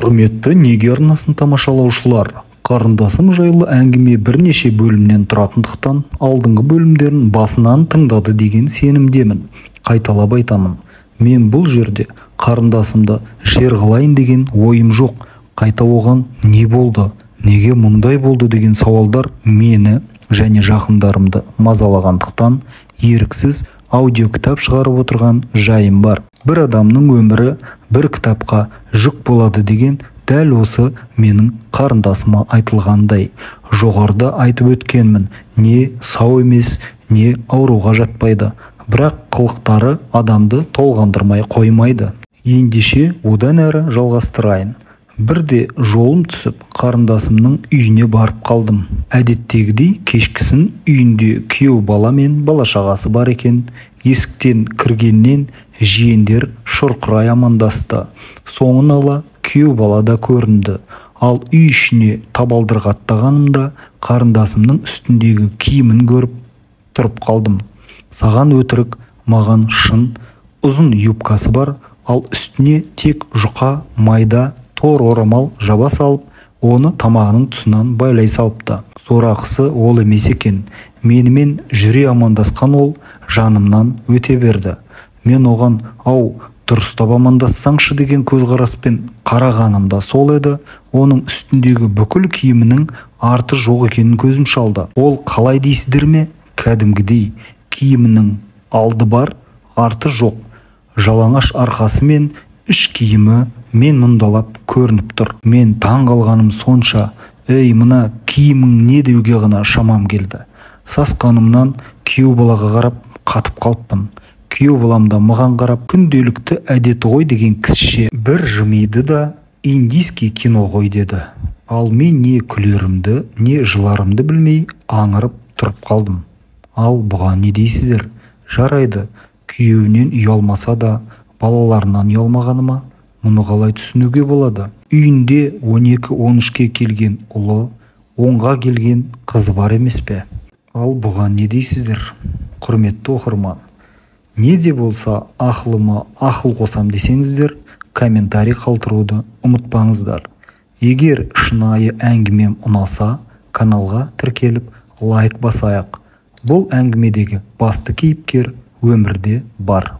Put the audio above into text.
Құрметті Неге арнасын тамашалаушылар, қарындасым жайлы әңгіме бірнеше бөлімнен тұратындықтан алдыңғы бөлімдерін басынан тыңдады деген сенімдемін. Қайталап айтамын, мен бұл жерде қарындасымды жер қылайын деген ойым жоқ. Қайта оған не болды, неге мұндай болды деген сауалдар мені және жақындарымды мазалағандықтан еріксіз аудиокітап шығарып отырған жайым бар. Бір адамның өмірі бір кітапқа жүк болады деген дәл осы менің қарындасыма айтылғандай. Жоғарыда айтып өткенмін, не сау емес, не ауруға жатпайды, бірақ қылықтары адамды толғандырмай қоймайды. Ендеше одан әрі жалғастырайын. Бірде жолым түсіп, қарындасымның үйіне барып қалдым. Әдеттегідей кешкісін үйінде күйеу бала мен бала-шағасы бар екен. Есіктен кіргеннен жиендер шұрқырай амандасты. Соңын ала күйеу бала да көрінді. Ал үй ішіне табалдырық аттағанымда қарындасымның үстіндегі киімін көріп тұрып қалдым. Саған өтірік, маған шын, ұзын юбкасы бар, ал үстіне тек жұқа майда тор орамал жаба салып, оны тамағының тұсынан байлай салыпты. Сорақысы ол емес екен. Менімен жүре амандасқан ол жанымнан өте берді. Мен оған, ау, дұрыстап амандассаңшы деген көзқараспен қарағанымда сол еді, оның үстіндегі бүкіл киімінің арты жоқ екенін көзім шалды. Ол қалай дейсіздер ме? Кәдімгідей киімінің алды бар, арты жоқ. Жалаңаш арқасы мен іш киімі мен мұндалап көрініп тұр. Мен таң қалғаным сонша, ей, мына киімің не деуге ғана шамам келді. Сасқанымнан күйеу балаға қарап қатып қалыппын. Күйеу балам да маған қарап, күнделікті әдеті ғой деген кісіше бір жымиды да, индийский кино ғой деді. Ал мен не күлерімді, не жыларымды білмей аңырып тұрып қалдым. Ал бұған не дейсіздер? Жарайды, күйеуінен ұялмаса да, балаларынан ұялмағаны ма? Мұны қалай түсінуге болады? Үйінде 12-13-ке келген ұлы, 10-ға келген қызы бар емес пе? Ал бұған не дейсіздер, құрметті оқырман? Не де болса ақылыма ақыл қосам десеңіздер, комментарий қалдыруды ұмытпаңыздар. Егер шынайы әңгімем ұнаса, каналға тіркеліп лайк басайық. Бұл әңгімедегі басты кейіпкер өмірде бар.